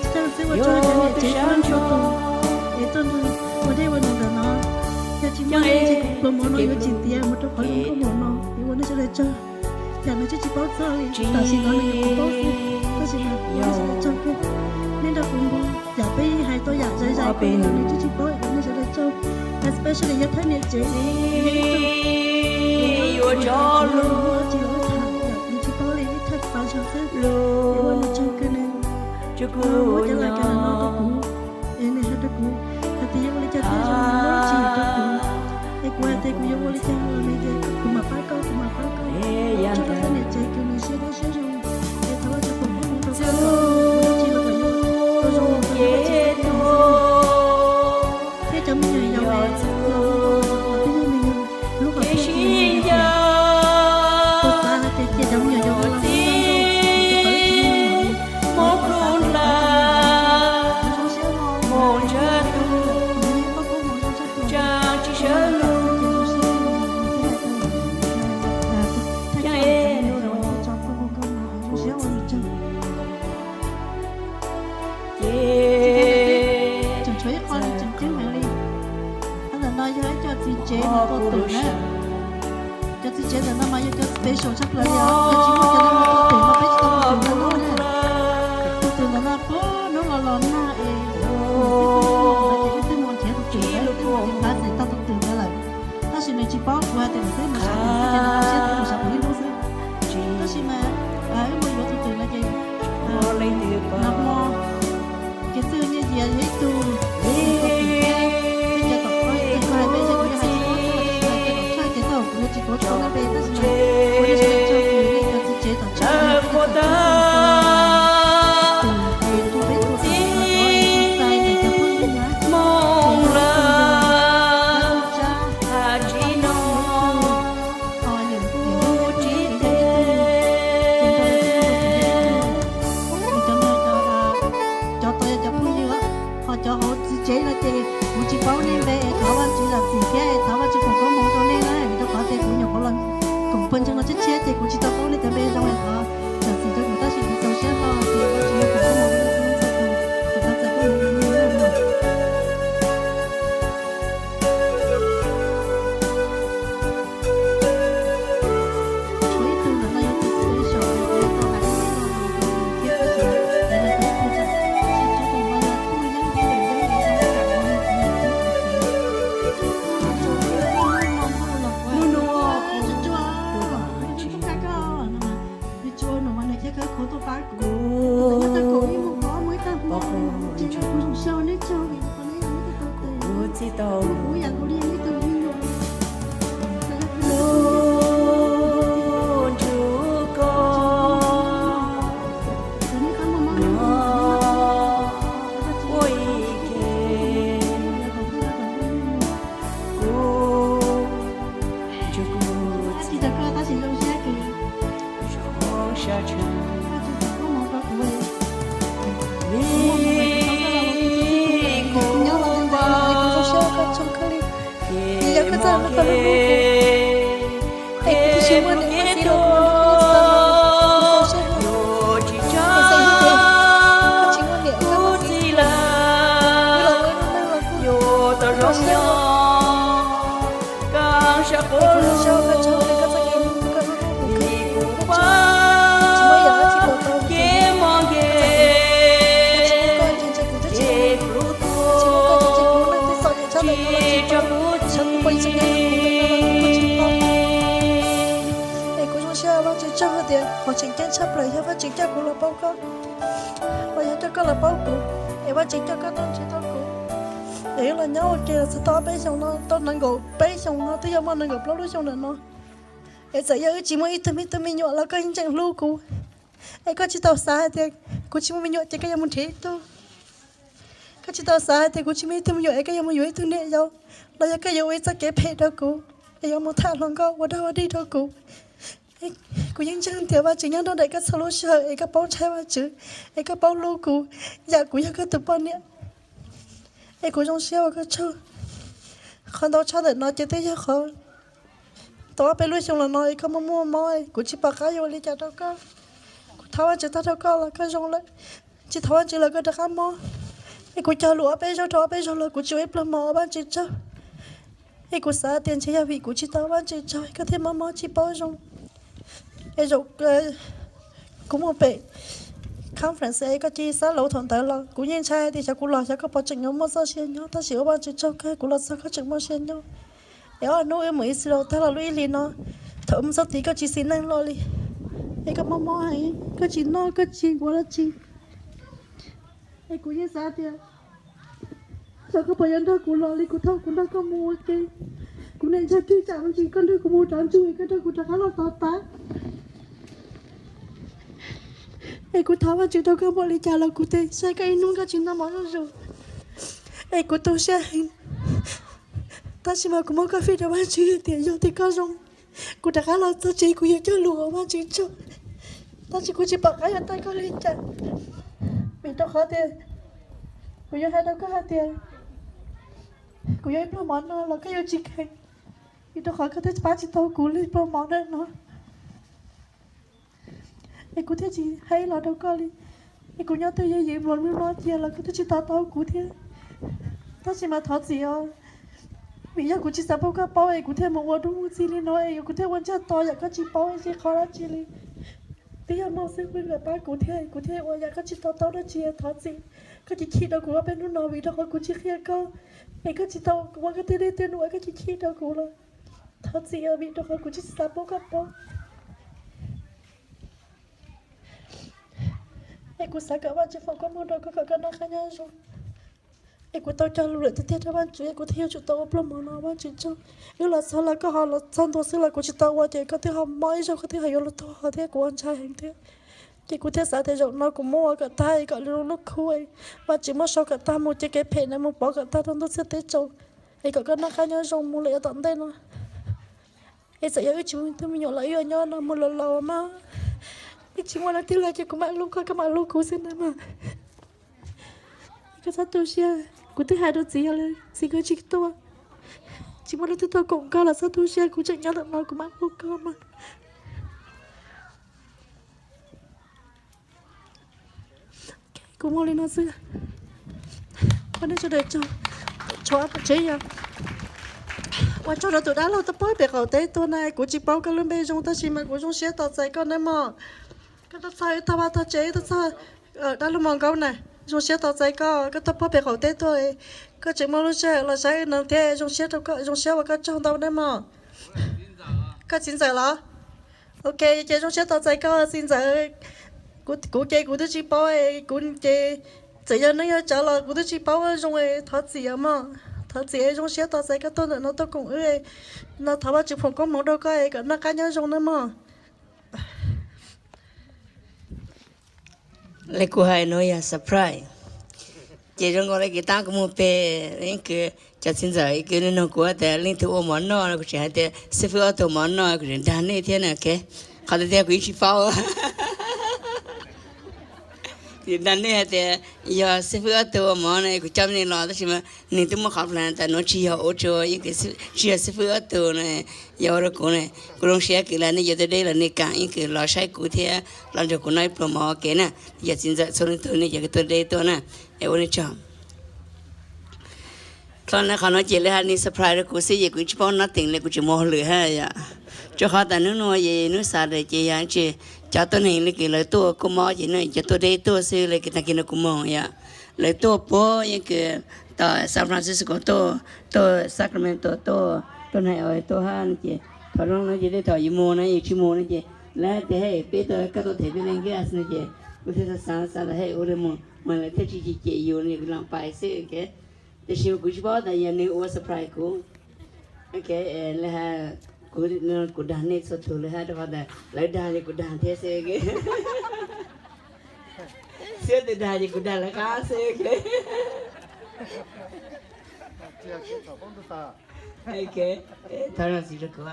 Tsis tas xwb ua tsaug cov niam tsev txhua leej txhua tus es tuaj nrog ua dej ua num ntawm no. Yog tsis muaj nej ces kuv pluas mov no yuav tsis tiav mus rau qhov zoo nkauj npaum no es ua nej sawv daws tsaug. Yam nws tseem tsis paub txog li, tam sim no nws yuav paub xwb, tab sis mas ua nej sawv daws tsaug kawg. Nej nrog kuv npog yam peb hais tau yam zais zais pem no nws tseem tsis paub, ua nej sawv daws tsaug. Especially yog thawj niam tsev, ib txog yuav tsis los tham yam nws tsis paub li, ib thaj pas zog xwb. Es ua nws tsaug kawg nws muab cov laj kab no rau kuv, es nws hais rau kuv hais tias yuav ua li cas thiaj zoo, muab lub tswv yim rau kuv. Es kuv hais tias kuv yuav ua li cas los nws tias kuv mam pab koj, kuv mam pab koj. Tsaug rau thawj niam tsev kws nws siab dawb siab zoo, es thov Vajtswv foom koob hmoov rau koj, kuv yuav tsis los kom yuav tau zoo, tau zoo, tsis tau zoo. Thiab cov me nyuam yaus es los, los twb yog nws yog lub hom phiaj txij nws yog, kuv xav hais tias cia cov me nyuam yaus los, Tseem tshuav ib qho nws tseem ceeb heev li. Qhov ntawm no yog ib co txiv tsev mus tua twm na. Cov txiv tsev ntawm no mas yog cov special tshaj plaws li os, yog tsis muaj cov no mus tua twm mas peb tsis tau mus twm ntawm no na. Tus twm ntawm no puag hnub los los nag es tus twm ntawd ces ib tug mus nrhiav tus twm ntawd, ib tug mus nrhiav tau tus twm ntawd lawm. Tab sis nws tsis paub, kuv hais tias nws twb mus sav twm xwb ces nws mus sav twm ib hnub xwb. Tab sis mas wb mus yuav tus twm no ces nag hmo kev txwj nyiaj yias yog ib tug, tus twm thiab, tej cov tom qab ib tug hais me ntsis kuv yuav hais tsis paub txog, hais cov tom tshaj ces txog kuv yuav tsis tuav tshuaj npe, tab sis mas ua nej sawv daws tsaug, nej cov txiv tsev tom tshaj, tus es tua peb tua twm, cov es tus xais ntawm cov phooj ywg na, ces yog ib tug yog, tab sis tsab, tom qab no yog ib tug, ho yawm txiv, yog ib tug, ces nrog tus twm yog ib tug. Es cov no cov, cov tod yog cov phooj ywg, ho cov hauv txiv tsev no ces kuv tsis paub nej npe es thov Vajtswv zam txim thiab es thov Vajtswv foom koob hmoov rau nej na, vim rau qhov tias kuv nyuam qhuav los koom pawg ntseeg no tshiab tshiab ces kuv tsis tau paub nej cov npe zoo es thov zam txim rau kuv, tab sis kuv txaus siab hlo tias Vajtswv yuav foom koob hmoov rau nej txhua leej txhua tus, kuv thov txais koob hmoov rau nej na. Tshuav ib tug ntawm no yog tus special, kuv tau hais ib lo lus rau nws thiab tab sis lawv hais tias ib tug tsis, tab sis tshuav tus no yog tub yeeb thiab yawm yeeb es zoo kam ua nws txiv nws tub tus txiv. Hnub no los kuv tsuag tsuag, kuv tsuag tsuag koj no, nws tsis ua nus mas nws thiaj khawb khau tuaj pab kuv. Kuv txawm nyob tau kaum ib moos kaum ob moos ib tag hmo, ces kuv zoo siab ua neb tsaug vim qhov neb yog neb tus tau tes, kuv yam nkaus li neb tus me nyuam. Txawm neb qab muaj mob neb tus me nyuam, tsis tau koj tab sis zoo siab kawg. Vajtswv foom koob hmoov rau kuv, kuv muaj mus es kuv tau koj los ua kuv tus txiv tub, kuv nyob los ntawm ntawd los es kuv zoo siab ua koj tshoob khawb li. Vim yog koj txawj hlub koj hlub hlub kuv. Kuv zoo siab ua koj tsaug li koj txoj kev hlub, koj hlub hlub kuv kawg, tsis muaj yam dab tsi los tau kuv, tsis muaj koj ces ntshe kuv twb tsis tau, tsis muaj koj ces ntshe kuv lub neej twb txom nyem tshaj ntawm no los tsis tau, tsis muaj ib txoj kev hlub kuv ntawm no los kuv kuj tsis tau. Es kuv zoo siab Vajtswv tsaug hais tias qhov tseem ceeb tshaj plaws yog Vajtswv coj kuv los paub koj, los yog coj koj los paub kuv, es Vajtswv coj koj tuaj ntsib tau kuv. Es wb los nyob ua ke los txog tau ob peb xyoos no, tau nees nkaum peb xyoos no, twb yuav muaj nees nkaum plaub lub xyoo ntawm no. Es txawm yog wb tsis muaj ib tug me tub me nyuam los koj yeej tseem hlub kuv. Es koj tsis tau xav hais tias kuv tsis muaj me nyuam ces koj yuav mus nrhiav ib tug. Koj tsis tau xav hais tias kuv tsis muaj ib tug me nyuam es koj yuav mus yuav ib tug niam yau, los yog koj yuav ua ib txoj kev phem rau kuv, es yuav mus tham hluas nkauj ua dog ua dig rau kuv. Kuv yeej ntseeg tias Vajtswv nyob nrog ntawm koj txhua lub sij hawm, es koj paub ntshai Vajtswv, es koj paub hlub kuv, yam kuv yog koj tus poj niam. Es kuv zoo siab ua koj tsaug. Qhov ntau tshaj ntawm no ces twb yog qhov tau ob peb lub xyoo los no es koj muaj muaj mob, kuv tsis pom qab yuav ua li cas rau koj. Kuv thov Vajtswv tag rau koj los koj zoo lawm, tsis thov Vajtswv los koj rov qab mob. Es kuv cog lus ob peb zaug rau ob peb zaug los kuv tsis ua ib pluag mov ua Vajtswv tsaug. Es kuv xav tias ntshe yog vim kuv tsis tau ua Vajtswv tsaug koj thiaj mob mob tsis paub zoo. Es zaum kuv mus pem conference es koj cia li xa lauv thaum ntawd los kuv yeej ntshai tias xyov kuv los xyov koj puas tseem yuav muaj txoj sia nyob, tab sis ua Vajtswv tsaug kawg kuv los txog koj tseem muaj sia nyob. Es ob hnub wb mus ib xi laus tag los lub ib hlis no, thaum wb mus txog tid koj tsis xis neej los li. Es koj mob mob heev, koj tsis noj koj tsis ua dab tsi. Es kuv yeej xav tias xyov koj puas yuav nrog kuv los li kuv thaum kuv nrog koj mus ua ke. Kuv niaj ntshai twb tsam ntsis koj nrog kuv mus rov ntsug es koj nrog kuv rov qab los tod tas. Es kuv thov Vajtswv rau koj npaum li cas los kuv tes saib koj ib hnub koj tsis noj mov zuj zus. Es kuv tu siab heev, tab sis mas kuv muab koj fij rau Vajtswv tias yog tias koj zoo, kuv rov qab los txog tsev kuv yuav cog lus ua Vajtswv tsaug, tab sis kuv tsis pom qab yuav teb koj li cas, vim rau qhov tias kuv yuav hais rau koj hais tias kuv yuav ib pluag mov no los koj yuav tsis kheev, vim rau qhov koj twb pab tsis tau kuv li pluag mov ntawm no. Es kuv thiaj tsis hais los rau koj li. Es kuv nyob twj ywm ywm nplua nuj no cia los koj twb tsis to taub kuv thiab. Tab sis mas thov txim os, vim yog kuv tsis xav pub koj paub es kuv thiaj mus ua dub ua txig li no es kuv thiaj ua ntsiag to yam koj tsis paub ib qho dab tsi li. Twb yog muaj xib hwb nkawd pab kuv thiab kuv thiaj ua yam koj tsis to taub dab tsi, thov txim. Koj cia li chim rau kuv ob peb hnub no vim rau qhov kuv tsis qhia koj, es koj tsis tau ua koj tej dej tej num es koj cia li chim rau kuv los thov txim os, vim rau qhov kuv tsis xav pub koj paub. Es kuv xav kom Vajtswv foom koob hmoov rau koj kom koj noj qab nyob zoo. Es kuv tau cog lus lawm tiag tiag rau Vajtswv es kuv thiaj yuav tsum tau ua pluag mov no Vajtswv tsaug. Wb los txog los koj ho los txog ntua xwb los kuv tsis tau ua ces koj twb ho mob ib zaug koj twb ho yuav luag tuag ho thiab kuv ua ntshai heev thiab. Ces kuv thiaj xav tias zaum no kuv muab ua kom tag es kom lub lub khub Vajtswv muab sau kom tag mus ces kev phem no mus pov kom tag rau ntuj txhiab teb tsaus, es kom koj noj qab nyob zoo mus lawm yav tom ntej no. Es txawm yog wb tsis muaj tus me nyuam los wb yuav nyob no mus los laus mas, wb tsis muaj leej twg los ces kuv mam hlub koj koj mam hlub kuv xwb ntag mas. Koj txhob tu siab, kuv twb hais rau txiv yog li txiv koj tsis tuaj, tsis muaj leej twg tuaj koom koj los txhob tu siab, kuv tseem nyob ntawm no kuv mam hlub koj mas. Kuv muaj li no xwb, ua nej sawv daws tsaug, tshov tsev yog ua tsaug rau tus dab laug tuaj pab pem qaum teb tuaj na, kuv tsis paub koj lub npe zoo tab sis mas kuv zoo siab tos txais koj nawb mog. Koj tuaj txog wb tog vaj tog tsev, wb tuaj txog dab laug Mos Nkaub na, zoo siab tos txais koj, koj tuaj pab pem qaum teb tuaj, koj tseem muaj lub sij hawm los saib wb no thiab, zoo siab rau koj, zoo siab ua koj tsaug ntau nawb mog. Koj txiv ntxawm los? Ok, ces zoo siab tos txais koj txiv ntxawm. Kuv ces kuv twb tsis paub, kuv ces txawm yog neeg yog tsov los kuv twb tsis paub zoo, thov txim mog. Thov txim, zoo siab tos txais koj tuaj ntawm no tuaj koom wb no, thov Vajtswv foom koob hmoov rau koj kom noj qab nyob zoo nawb mog. Li kuv hais no yog surprise. Ces zoo nkaus li kuv tab kuv mus pem, ib kws cov txiv ntxawm ib kws nug kuv tias leej twg ua mov noj, kuv tseem hais tias xib fwb ob tug ua mov noj, kuv tseem dag nej thiab na. Qhov tiag tiag kuv yeej tsis paub. Kuv dag nej hais tias yog xib fwb ob tug ua mov no, kuv coj nej los tab sis mas nws twb muaj qhov plan tas nuav tsis yog ua rua, tsis yog xib fwb ob tug no, yog ua rau kuv na. Kuv zoo siab kws las nej cov tuaj deb los nej kam ib kws los saib kuv thiab los nrog kuv noj ib pluag mov ua ke na. Yog txiv ntxawm txhua leej tug nej cov tuaj deb tuaj na, es ua nej tsaug. Thaum no qhov no ces lawv hais nws surprise rau kuv xwb ces kuv tsis paub nothing li, kuv tseem mus hauj lwm thiab yom. Rau qhov tias hnub no ces hnub Saturday ces yog tsis, cov tuab neeg li kws lawv tuaj kuj mob ces no cov tuaj deb tuaj xwb li, tag kis no kuv mus yom. Lawv tuaj puag yeej kws tom San Francisco tuaj, tuaj Sacramento tuaj, tuaj New York tuaj hab no ces thaum zoo no ces tej thaum yus mus no yus tsis mus no ces lawv tias hej peb tuaj koj tuaj them peb Las Vegas no ces kuv thiaj xav xav tias hej ua li mus mas lawv thiaj tsis cem yus no, yus lam pais xwb. Tiam sis kuv tsis paub tas yog nws ua surprise kuv. Kuv, kuv dag nej txhua tus li hab rau qhov tas lawv dag li kuv dag thiab xwb. Txhua tus dag ces kuv dag lawv qab xwb. Thov zam txim rau kuv.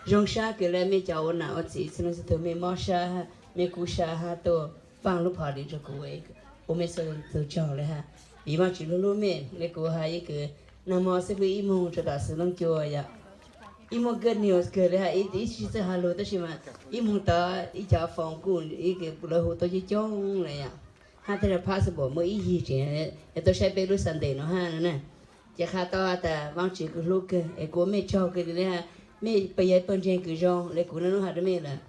Zoo sab kws le mej cov ua nam ua txiv txhua leej txhua tug, mej mob sab, mej kub sab hab tuaj paab lub party rau kuv, ua mej txhua tus tsaug le hab. Vim Vaajtswv hlub hlub mej le kuv hab ib kws nag mo xwb kuj ib moog rua tom Xeev Looj cua yom. Ib muaj good news kawg le hab, ib tsi txawj has lug tab sis mas ib moog tod ib cov phone kuj ib kws lawv hu tuaj coob coob le yom. Hab tej zag possible muaj ib yig tseem yuav tuaj saib peb lub Sunday no hab no na. Ces qha tau has tas Vaajtswv kws hlub kawg es kuv ua mej tsaug kawg le hab, mej pab yog pawg ntseeg kws zoo le kuv nub nub has rau mej lawm.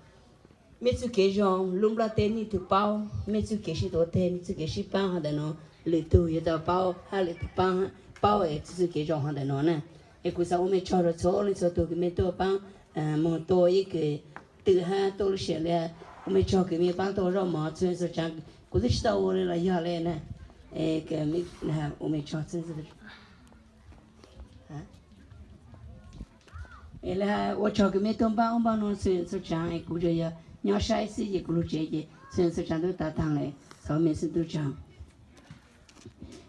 Mej txuj kev zoo lub nplaj teb nej tug paub, mej txuj kev sib tuav teg, mej txuj kev sib paab hov ntawm nuav lwm tug yuav tau paub hab lwm tug paab, paub es txuj kev zoo hov ntawm nuav na. Es kuv xaav ua mej tsaug rua txhua leej txhua tug kws mej tuaj paab, moog tua ib kws twm hab tuaj lub sij hawm le, ua mej tsaug kws mej paab tuaj zaub mov txhua txhua tsaav, kuv twb tsis tau ua le los yog le na. Ua mej tsaug txhua le hab ua tsaug kws mej tuaj npaab ub npaab nuav txhua txhua tsaav es kuv tsuas yog nyob saib xwb ces kuv lug tsev ces txhua txhua tsaav tub taag taag le, thov mej xwb tub tsaug.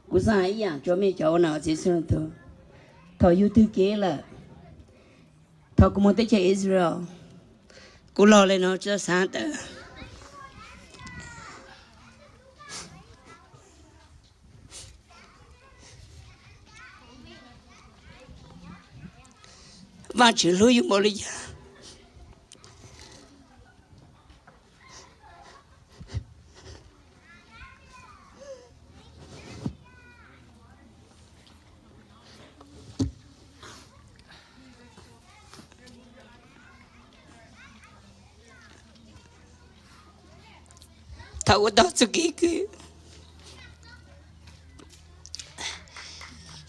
Kuv xaav has ib yaam rua mej cov ua nam ua txiv txhua tug, thaum yug twg kev lawm, thaum kuv moog teb chaws Israel, kuv lug le nuav tsi xaav tas Vaajtswv hlub yug npaum le caag. Thaum kuv taug txuj kev kwv,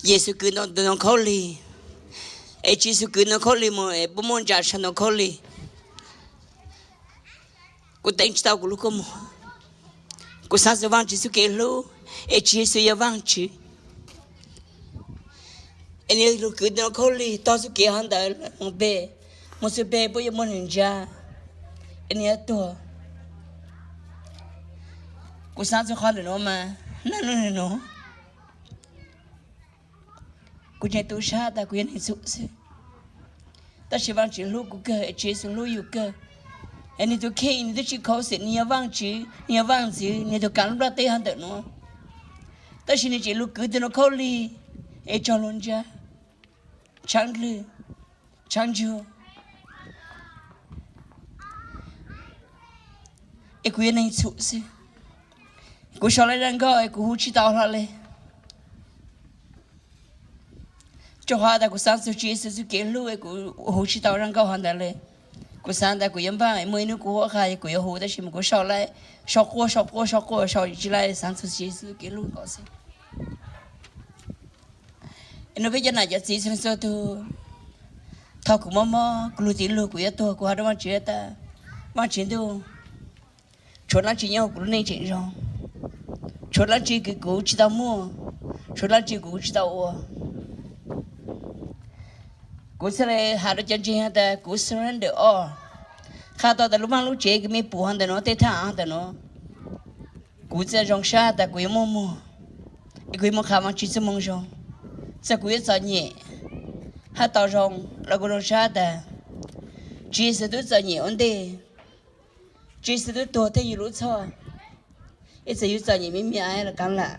Yexus kwv ntawm nuav khaub lig, es tsi Yexus kwv ntawm nuav khaub lig moog es puab muaj ntsa sab ntawm nuav khaub lig. Kuv teev tsi tau kuv lub kua muag. Kuv xaav txug Vaajtswv txuj kev hlub, es tsi Yexus yog Vaajtswv. Es nwg lug kwv ntawm nuav khaub lig taug txuj kev hov ntawd moog peg, moog txug peg puab yuav muab nwg ntsa, es nwg yuav tuag. Kuv xaav txug qhov ntawm nuav mas naj nub nwg nuav. Kuv tseem tu sab tas kuv yog neeg txhum xwb, tab sis Vaajtswv hlub kuv kawg es tsi Yexus hlub yug kawg. Es nwg tug kheej nwg twb tsi khuv xim, nwg yog Vaajtswv, nwg yog Vaajntxwv, nwg tug kaav lub nplaj teb hov ntawm nuav, tab sis nwg tseem lug kwv tug nuav khaub lig es tsaug lug ntsa, tshaab ndlwg, tshaab ntsug. Es kuv yog neeg txhum xwb. Kuv sau lawv zaj nkauj es kuv hu tsi tau hlo le, rua qhov tas kuv xaav txug tsi Yexus txuj kev hlub es kuv hu tsi tau zaj nkauj hov ntawd le. Kuv xaav tas kuv yuav npaj muaj ib nub kuv huab qha kuv yuav hu, tab sis mas kuv sau lawm, sau quaj sau quaj sau quaj sau tsi lawm, xaav txug tsi Yexus txuj kev hlub nkaus xwb. Es nub peb cov nam cov txiv txhua txhua tug, thaum kuv mob mob kuv lug tim lug kuv yuav tuag kuv has rua Vaajtswv tas, Vaajtswv ntuj, tshuav dlaab tsi nyob huv kuv lub neej tseem zoo, tshuav dlaab tsi kws kuv tsi tau muaj, tshuav dlaab tsi kuv tsi tau ua. Kuv txhaj le has rua cov ntseeg has tas kuv surrender all, qha tau tas lub vaaj lub tsev kws mej pum hov ntawm nuav, tej thaj av hov ntawm nuav, kuv txhaj zoo sab tas kuv yuav muaj muag, es kuv yuav moog qha Vaajtswv txuj moo zoo. Txawm kuv yuav txom nyem hab tau zoo los kuv zoo sab tas tsi Yexus tub txom nyem ua ntej, tsi Yexus tub tuag tej yug lub txhoj, es txawm yug txom nyem me me los kaav lam,